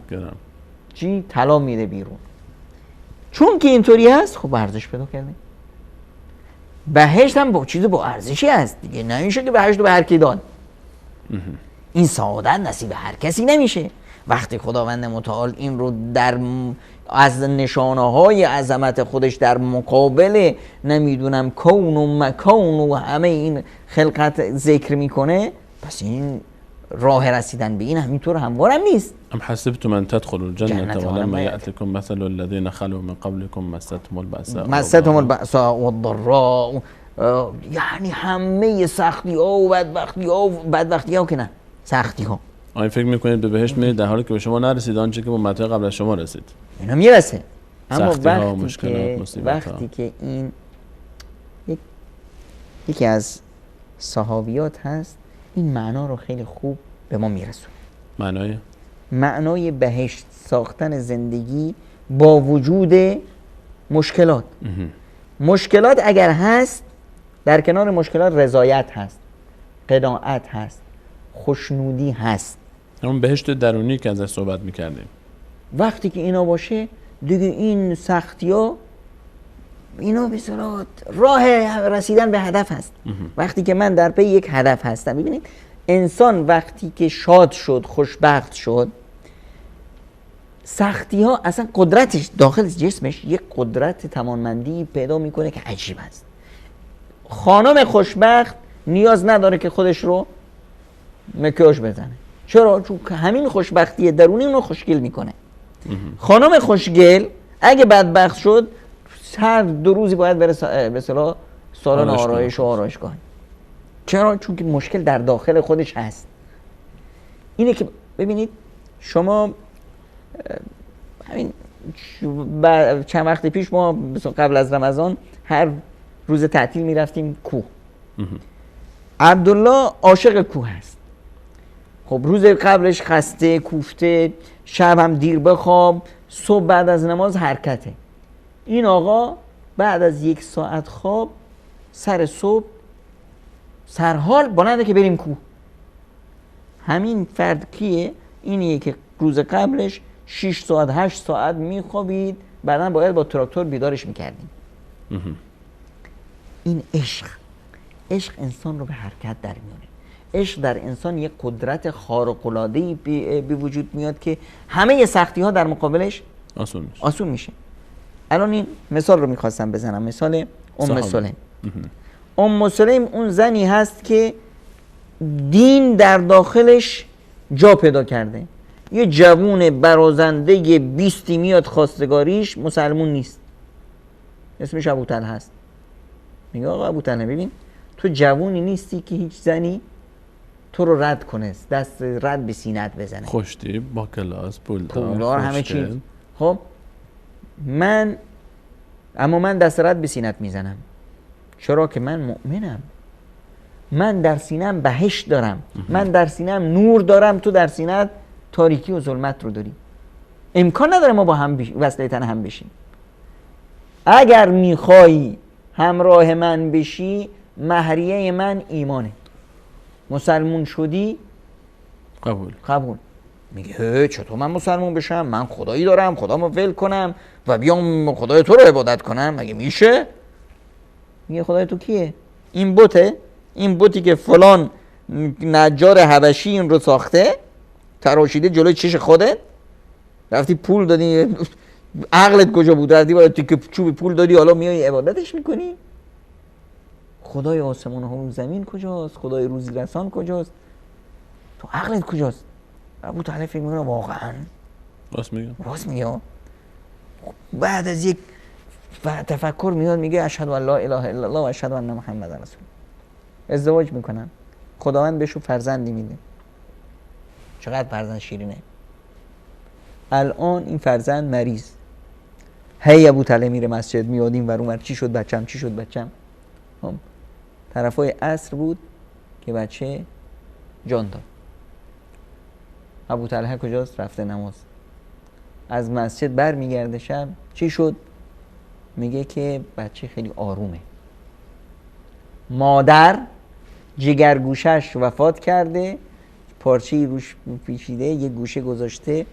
چی طلا میره بیرون. چون که اینطوری هست، خب ارزش پیدا کرده. بهشت هم با چیز با ارزشی هست دیگه، نمیشه که بهشت رو به هر کی داد. این سعادت نصیب هر کسی نمیشه. وقتی خداوند متعال این رو در از نشانه های عظمت خودش در مقابل نمیدونم کون و مکان و همه این خلقت ذکر میکنه، پس این راه رسیدن به این همینطور هموارم نیست. ام حسبتم ان تدخلوا الجنة ولما یأتکم مثل الذین خلوا من قبلكم مستهم البأساء والضراء. یعنی همه سختی ها و بدبختی ها که نه، سختی ها. آیا فکر میکنید به بهشت میرید در حالی که به شما نرسید آنچه که به امت‌های قبل از شما رسید؟ اینا میرسه. اما سختی ها، مشکلات، مصیبت ها. وقتی که این یکی از صحابیات هست، این معنا رو خیلی خوب به ما میرسونه. معنای بهشت ساختن زندگی با وجود مشکلات. مشکلات اگر هست، در کنار مشکلات رضایت هست، قناعت هست، خوشنودی هست. همون بهشت درونی که ازش صحبت میکردیم. وقتی که اینا باشه دیگه این سختی ها اینا به صورت راه رسیدن به هدف هست. وقتی که من در پی یک هدف هستم، ببینید انسان وقتی که شاد شد، خوشبخت شد، سختی ها اصلا قدرتش داخل جسمش یک قدرت توانمندی پیدا میکنه که عجیب است. خانم خوشبخت نیاز نداره که خودش رو مکیاژ بزنه. چرا؟ چون همین خوشبختی درونی اونو خوشگل میکنه. خانم خوشگل اگه بدبخت شد، هر 2 روزی باید بره به اصطلاح سالن آرایش و آرایشگاه. چرا؟ چون که مشکل در داخل خودش هست. اینه که ببینید شما همین چند وقت پیش ما قبل از رمضان هر روز تعطیل میرفتیم کوه. عبدالله عاشق کوه هست. خب روز قبلش خسته کوفته، شب هم دیر بخواب، صبح بعد از نماز حرکته. این آقا بعد از 1 ساعت خواب سر صبح سرحال بلنده که بریم کوه. همین فرد کیه؟ اینیه که روز قبلش 6 ساعت 8 ساعت میخوابید، بعدا باید با تراکتور بیدارش میکردیم. این عشق، عشق انسان رو به حرکت در میاره. عشق در انسان یک قدرت خارق‌العاده‌ای به وجود میاد که همه سختی ها در مقابلش آسون میشه. الان این مثال رو میخواستم بزنم، مثال ام سلیم. ام سلیم اون زنی هست که دین در داخلش جا پیدا کرده. یه جوون برازنده 20 میاد خواستگاریش، مسلمون نیست، اسمش ابوطلحه هست. میگه آقا ابوطلحه ببین، تو جوونی نیستی که هیچ زنی تو رو رد کنه، دست رد به سینت بزنه. خوشتیپ، با کلاس، پولدار، همه چیز. خب من، اما من دست رد به سینت میزنم، چرا که من مؤمنم، من در سینم بهشت دارم، من در سینم نور دارم، تو در سینت تاریکی و ظلمت رو داری. امکان نداره ما با هم وصله تن هم بشیم. اگر میخوای همراه من بشی، مهریه من ایمانه. مسلمون شدی قبول. قبول. میگه چطور من مسلمون بشم؟ من خدایی دارم، خدامو ول کنم و بیام خدای تو رو عبادت کنم؟ مگه میشه؟ میگه خدای تو کیه؟ این بته؟ این بتی که فلان نجار حبشی این رو ساخته، تراشیده جلوی چش خودت، رفتی پول دادی، عقلت کجا بود؟ رفتی باید تیکه چوب پول دادی، حالا میای عبادتش میکنی؟ خدای آسمان ها و زمین کجاست؟ خدای روزی رسان کجاست؟ تو عقلت کجاست؟ ابو طلحه فکر میکنه واقعا راست میگه، راست میگه. بعد از یک تفکر میاد میگه اشهد ان لا اله الا الله و اشهد ان محمد رسول. ازدواج میکنن، خداوند بهشون فرزندی میده. چقدر فرزند شیرینه. الان این فرزند مریض، هی ابو طلحه میره مسجد، میاد این ور اون ور، چی شد بچم، چی شد بچم. طرفای عصر بود که بچه جان داد. ابو طلحه کجاست؟ رفته نماز. از مسجد بر میگرده شب، چی شد؟ میگه که بچه خیلی آرومه. مادر جگرگوشش وفات کرده، پارچه‌ای روش پیچیده، یه گوشه گذاشته،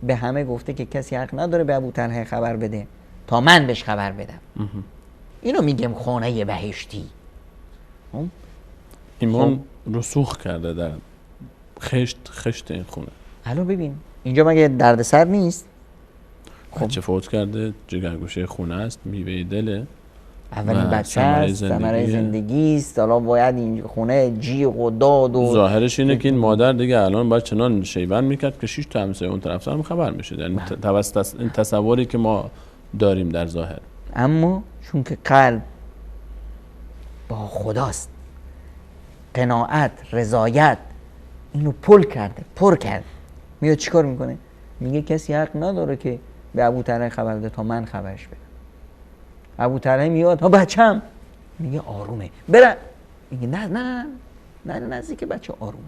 به همه گفته که کسی حق نداره به ابو طلحه خبر بده تا من بهش خبر بدم. اینو میگم خانه بهشتی. ایمان رسوخ کرده در خشت این خونه. الان ببین اینجا مگه دردسر نیست؟ بچه فوت کرده، جگرگوشه خونه است، میوه دله، اولین بچه است، ثمره زندگی است. حالا باید این خونه جیغ و داد و ظاهرش اینه که این مادر دیگه الان باید چنان شیون میکرد که 6 تا همسایه اون طرف هم خبر میشه. یعنی توسط این تصوری که ما داریم در ظاهر، اما چون که قلب با خداست، قناعت، رضایت، اینو پل کرده، پر کرده، میاد چیکار میکنه؟ میگه کسی حق نداره که به ابو طلحه خبر بده تا من خبرش بدم. ابو طلحه میاد، ها بچم، میگه آرومه، برم. میگه نه نه نه نه، نزدیک بچه آروم.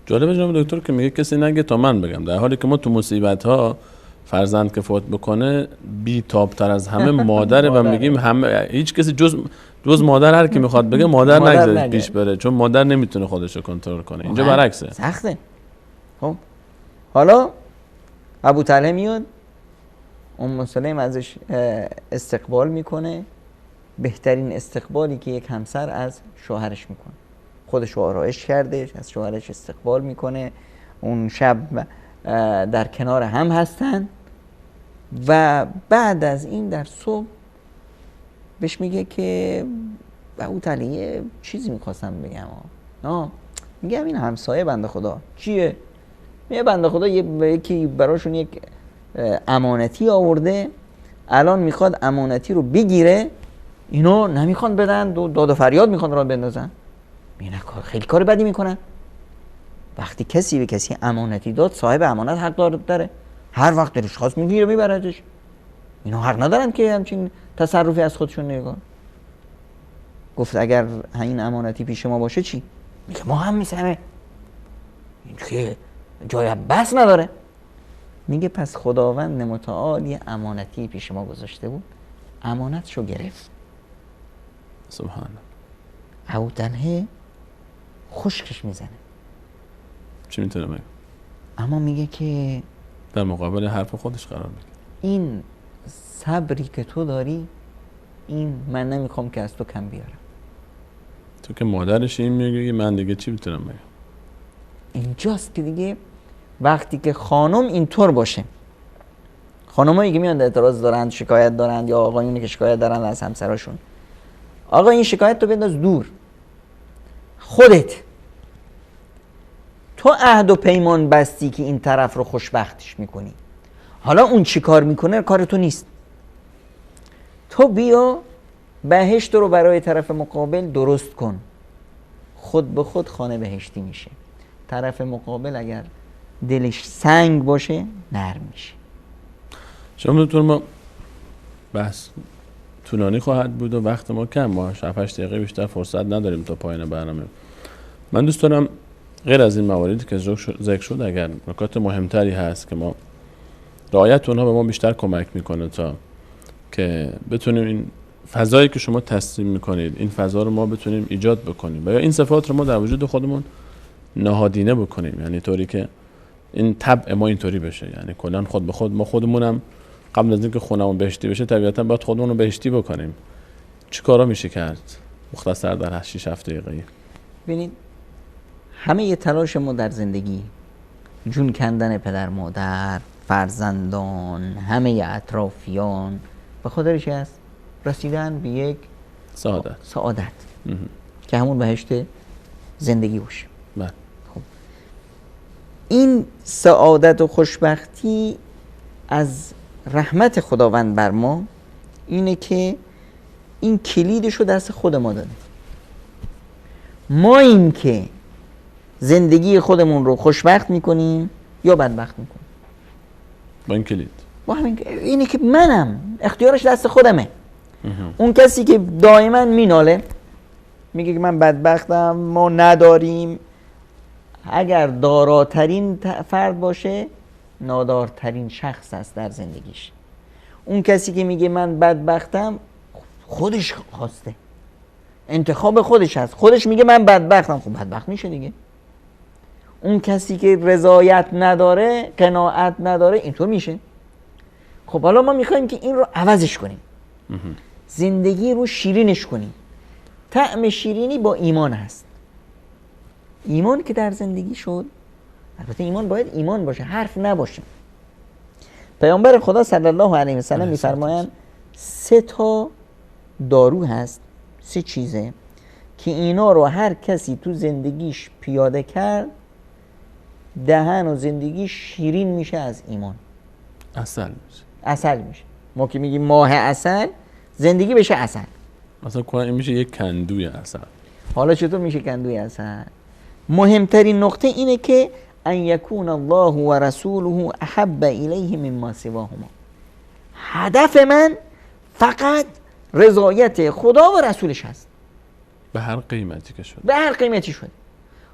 جالبه جناب دکتر که میگه کسی نگه تا من بگم، در حالی که ما تو مصیبت ها فرزند که فوت بکنه بی تابتر از همه مادره و میگیم همه هیچ کسی جز مادر، هر کی میخواد بگه مادر نگذارید پیش بره، چون مادر نمیتونه خودش رو کنترل کنه. اینجا برعکسه، سخته. خب حالا ابو طلحه میاد، ام سلیم ازش استقبال میکنه، بهترین استقبالی که یک همسر از شوهرش میکنه. خودش رو آرایش کرده، از شوهرش استقبال میکنه. اون شب در کنار هم هستن و بعد از این در صبح بهش میگه که ابو طلحه چیزی میخواستم بگم. میگم این همسایه بنده خدا چیه؟ میگه بنده خدا یکی براشون یک امانتی آورده، الان میخواد امانتی رو بگیره، اینو نمیخوان بدن، داد و فریاد میخوان راه بندازن. میگه کار خیلی کار بدی میکنن. وقتی کسی به کسی امانتی داد، صاحب امانت حق داره، هر وقت دلش خواست میگیره میبردش. اینا حق ندارن که همچین تصرفی از خودشون نگاه. گفت اگر این امانتی پیش ما باشه چی؟ میگه ما هم میسمه، این که جای بس نداره. میگه پس خداوند متعال یه امانتی پیش ما گذاشته بود، امانتشو گرفت. سبحان الله. ابو طلحه خشکش میزنه. چی میتونه بگه؟ اما میگه که در مقابل حرف خودش قرار میگیره. این صبری که تو داری، این من نمیخوام که از تو کم بیارم. تو که مادرش این میگه، من دیگه چی میتونم بگم؟ اینجاست که دیگه وقتی که خانم اینطور باشه، خانمایی که میان اعتراض دارند، شکایت دارند، یا آقایونی که شکایت دارند از همسراشون، آقا این شکایت تو بنداز دور، خودت تو عهد و پیمان بستی که این طرف رو خوشبختش میکنی، حالا اون چی کار میکنه کار تو نیست، تو بیا بهشت رو برای طرف مقابل درست کن. خود به خود خانه بهشتی میشه. طرف مقابل اگر دلش سنگ باشه نرم میشه. شما دکتر، ما بحث طولانی خواهد بود و وقت ما کم، ما 7-8 دقیقه بیشتر فرصت نداریم تا پایان برنامه. من دوست دارم غیر از این مواردی که ذکر شد اگر نکات مهمتری هست که ما رعایت اونها به ما بیشتر کمک میکنه تا که بتونیم این فضایی که شما تصمیم میکنید این فضا رو ما بتونیم ایجاد بکنیم و یا این صفات رو ما در وجود خودمون نهادینه بکنیم، یعنی طوری که این طبع ما اینطوری بشه، یعنی کلا خود به خود ما خودمونم قبل از اینکه خونمون بهشتی بشه طبیعتا باید خودمون رو بهشتی بکنیم. چی کارا میشه کرد؟ مختصر در 6-7 دقیقه‌ای. ببینید، همه یه تلاش ما در زندگی، جون کندن پدر مادر، فرزندان، همه اطرافیان، به خاطر چی هست؟ رسیدن به یک سعادت که همون بهشت زندگی باشه. بله. خب این سعادت و خوشبختی از رحمت خداوند بر ما اینه که این کلیدش رو دست خود ما داده. ما این که زندگی خودمون رو خوشبخت میکنیم یا بدبخت میکنیم با این کلید، با همین اینه که منم، اختیارش دست خودمه. اون کسی که دائما میناله میگه که من بدبختم، ما نداریم، اگر داراترین فرد باشه نادارترین شخص است در زندگیش. اون کسی که میگه من بدبختم خودش خواسته، انتخاب خودش هست، خودش میگه من بدبختم، خب بدبخت میشه دیگه. اون کسی که رضایت نداره، قناعت نداره، اینطور میشه. خب حالا ما میخوایم که این رو عوضش کنیم، زندگی رو شیرینش کنیم. طعم شیرینی با ایمان هست. ایمان که در زندگی شد، البته ایمان باید ایمان باشه، حرف نباشه. پیامبر خدا صلی الله علیه و سلم میفرمایند 3 تا دارو هست، 3 چیزه که اینا رو هر کسی تو زندگیش پیاده کرد دهن و زندگی شیرین میشه از ایمان، عسل میشه. عسل میشه. ما که میگیم ماه عسل، زندگی بشه عسل. مثلا این میشه یک کندوی عسل. حالا چطور میشه کندوی عسل؟ مهمترین نقطه اینه که ان یکون الله و رسوله احب الیه مما سواهما. هدف من فقط رضایت خدا و رسولش هست، به هر قیمتی که شد، به هر قیمتی شد.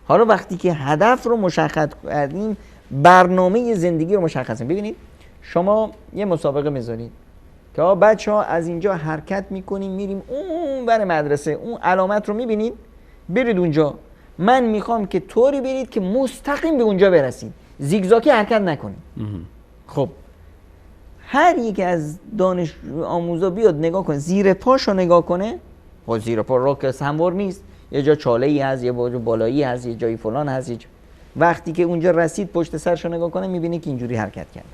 حالا وقتی که هدف رو مشخص کردیم، برنامه زندگی رو مشخص کنیم. ببینید شما یه مسابقه میذارید که بچه‌ها از اینجا حرکت میکنیم میریم اون ور مدرسه، اون علامت رو میبینید، برید اونجا. من میخوام که طوری برید که مستقیم به اونجا برسید، زیگزاکی حرکت نکنید. خب هر یک از دانش آموزا بیاد نگاه کنه، زیر پاشو نگاه کنه، خب زیر پا راه که هموار نیست، یه جا چاله ای هست، یه جا بالایی هست، یه جایی فلان هست، یه جا. وقتی که اونجا رسید پشت سرشو نگاه کنه میبینه که اینجوری حرکت کرده.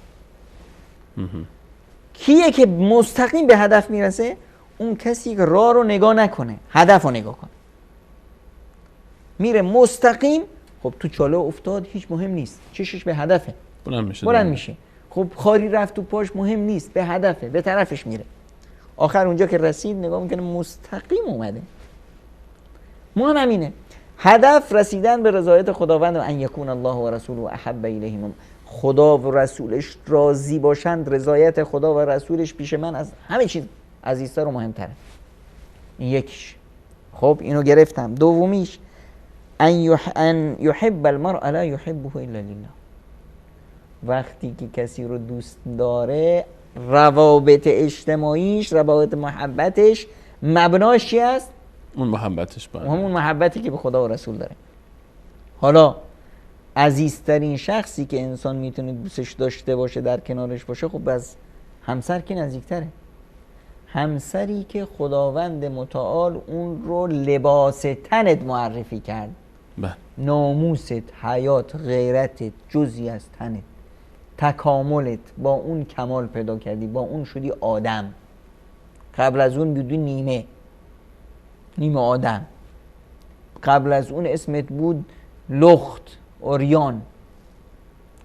کیه که مستقیم به هدف میرسه؟ اون کسی که راه رو نگاه نکنه، هدف رو نگاه کنه، میره مستقیم. خب تو چاله افتاد هیچ مهم نیست، چشش به هدفه، بلند میشه، بلند میشه. خب خاری رفت تو پاش مهم نیست، به هدفه، به طرفش میره. آخر اونجا که رسید نگاه میکنه مستقیم اومده. مهم همینه، هدف رسیدن به رضایت خداوند و ان یکون الله و رسوله احب الیه. خدا و رسولش راضی باشند، رضایت خدا و رسولش پیش من از همه چیز عزیزتر و مهمتره. این یکیش. خب اینو گرفتم. دومیش ان یحب المرء لا یحبه الا لله. وقتی که کسی رو دوست داره، روابط اجتماعیش، روابط محبتش، مبناش چی است؟ اون محبتش باید، همون محبتی که به خدا و رسول داره. حالا عزیزترین شخصی که انسان میتونه دوستش داشته باشه، در کنارش باشه، خب از همسر که نزدیکتره. همسری که خداوند متعال اون رو لباس تنت معرفی کرد، ناموست، حیات، غیرتت، جزئی از تنت، تکاملت، با اون کمال پیدا کردی، با اون شدی آدم. قبل از اون بودی نیمه آدم، قبل از اون اسمت بود لخت، اوریان،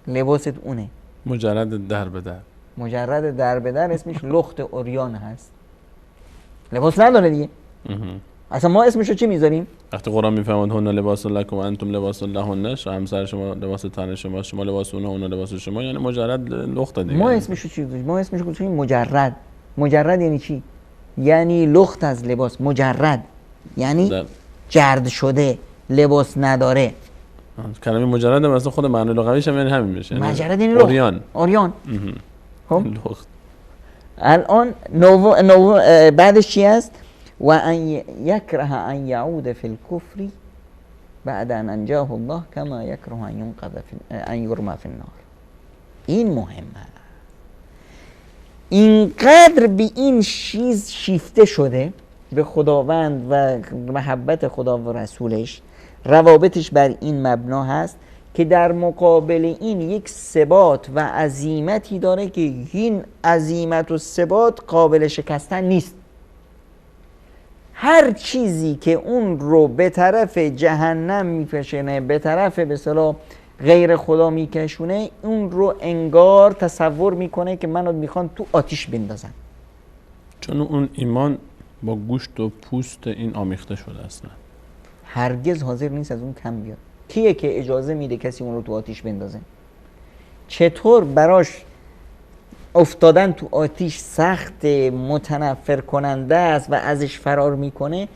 لباست اونه، مجرد در به در، مجرد در به در اسمش لخت اوریان هست، لباس نداره دیگه. اصلا ما اسمشو چی میذاریم؟ وقتی قرآن میفرماد هن لباس لکم و انتم لباس لهن، همسر شما لباس تن شما، شما لباس اونها، اونا لباس شما، یعنی مجرد لخت دیگه. ما اسمشو چی گذاشتیم؟ ما اسمشو گذاشتیم مجرد. مجرد یعنی چی؟ یعنی لخت از لباس. مجرد یعنی جرد شده، لباس نداره. کلمه مجرد هم اصلا خود معنی لغویش هم یعنی همین میشه. مجرد یعنی لخت، عریان. عریان. خب لخت. الان بعدش چی است؟ و ان یکره ان یعود فی الکفر بعد ان انجاه الله کما یکره ان ینقذ ان یرمى فی النار. این مهمه. اینقدر به این چیز شیفته شده، به خداوند و محبت خدا و رسولش، روابطش بر این مبنا هست که در مقابل این یک ثبات و عزیمتی داره که این عزیمت و ثبات قابل شکستن نیست. هر چیزی که اون رو به طرف جهنم میکشونه، به طرف به اصطلاح غیر خدا میکشونه، اون رو انگار تصور میکنه که منو میخوان تو آتیش بندازن. چون اون ایمان با گوشت و پوست این آمیخته شده اصلا. هرگز حاضر نیست از اون کم بیاد. کیه که اجازه میده کسی اون رو تو آتیش بندازه؟ چطور براش افتادن تو آتیش سخت، متنفر کننده است و ازش فرار میکنه،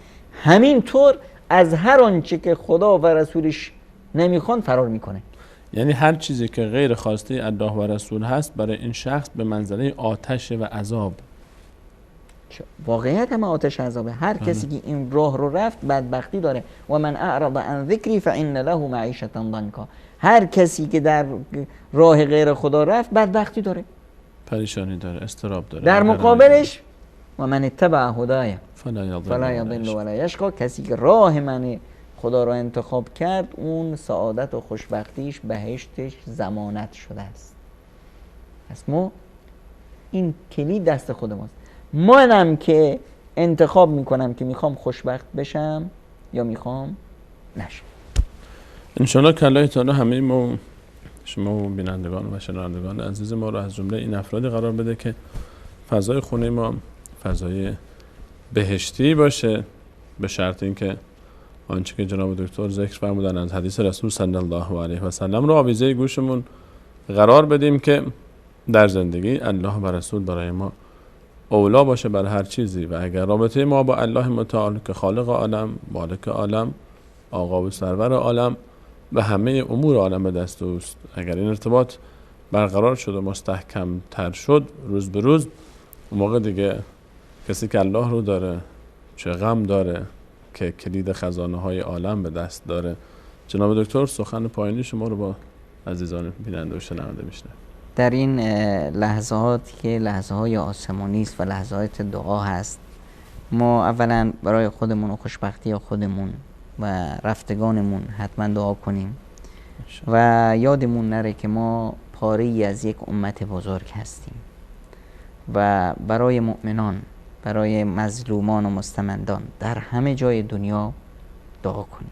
همینطور از هر آنچه که خدا و رسولش نمیخوان فرار میکنه. یعنی هر چیزی که غیر خواسته الله و رسول هست برای این شخص به منزله آتش و عذاب. واقعیت هم آتش عذابه. هر کسی که این راه رو رفت بدبختی داره. و من اعرض عن ذکری فان له معیشة ضنکا. هر کسی که در راه غیر خدا رفت بدبختی داره، پریشانی داره، اضطراب داره. در مقابلش و من اتبع هدای فلا یضل ولا یشقی. کسی که راه من خدا را انتخاب کرد، اون سعادت و خوشبختیش، بهشتش ضمانت شده است. پس ما این کلید دست خود ماست. منم که انتخاب میکنم که میخوام خوشبخت بشم یا میخوام نشم. انشالله که الله تعالی همه ما، شما و بینندگان و شنوندگان عزیز ما رو از جمله این افراد قرار بده که فضای خونه ما فضای بهشتی باشه، به شرط اینکه آنچه که جناب دکتر ذکر فرمودن از حدیث رسول صلی الله علیه و سلم رو آویزه گوشمون قرار بدیم که در زندگی الله و رسول برای ما اولا باشه بر هر چیزی. و اگر رابطه ما با الله متعال که خالق عالم، مالک عالم، آقا و سرور عالم و همه امور عالم به دست اوست، اگر این ارتباط برقرار شد و مستحکم تر شد روز به روز، اون موقع دیگه کسی که الله رو داره چه غم داره که کلید خزانه های عالم به دست داره. جناب دکتر سخن پایانی شما رو با عزیزان بیننده و شنونده میشنویم. در این لحظات که لحظه های آسمانی است و لحظات دعا هست، ما اولا برای خودمون و خوشبختی خودمون و رفتگانمون حتما دعا کنیم و یادمون نره که ما پاره‌ای از یک امت بزرگ هستیم و برای مؤمنان، برای مظلومان و مستمندان در همه جای دنیا دعا کنیم.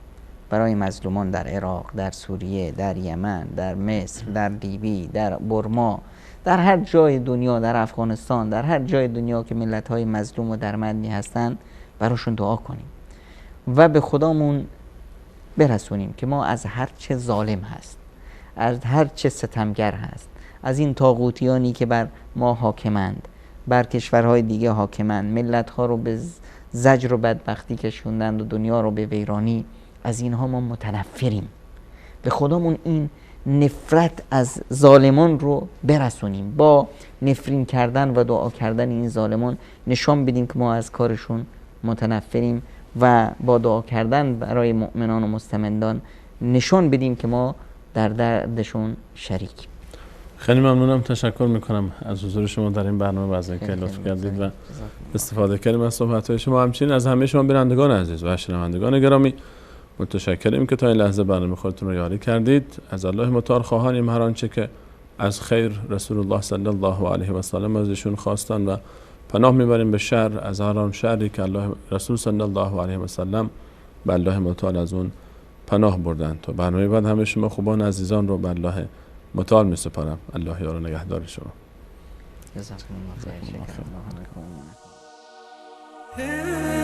برای مظلومان در عراق، در سوریه، در یمن، در مصر، در لیبی، در برما، در هر جای دنیا، در افغانستان، در هر جای دنیا که ملت‌های مظلوم و درمندی هستند، براشون دعا کنیم و به خدامون برسونیم که ما از هر چه ظالم هست، از هر چه ستمگر هست، از این طاغوتیانی که بر ما حاکمند، بر کشورهای دیگه حاکمند، ملت‌ها رو به زجر و بدبختی کشوندند و دنیا رو به ویرانی، از اینها ما متنفریم. به خدامون این نفرت از ظالمان رو برسونیم. با نفرین کردن و دعا کردن این ظالمان نشان بدیم که ما از کارشون متنفریم و با دعا کردن برای مؤمنان و مستمندان نشان بدیم که ما در دردشون شریکیم. خیلی ممنونم، تشکر میکنم از حضور شما در این برنامه و از اینکه لطف کردید و استفاده کردیم از صحبت‌های شما. همچنین از همه شما بینندگان عزیز و شنوندگان گرامی متشکریم که تا این لحظه برنامه خودتون رو یاری کردید. از الله متعال خواهانیم هر آنچه که از خیر رسول الله صلی الله علیه و سلم از ایشون خواستن و پناه میبریم به شر از هر آن شری که الله رسول صلی الله علیه و سلم به الله متعال از اون پناه بردن. تا برنامه بعد همه شما خوبان عزیزان رو به الله متعال می سپارم. الله یار و نگهدار شما. جزاکم الله خیر.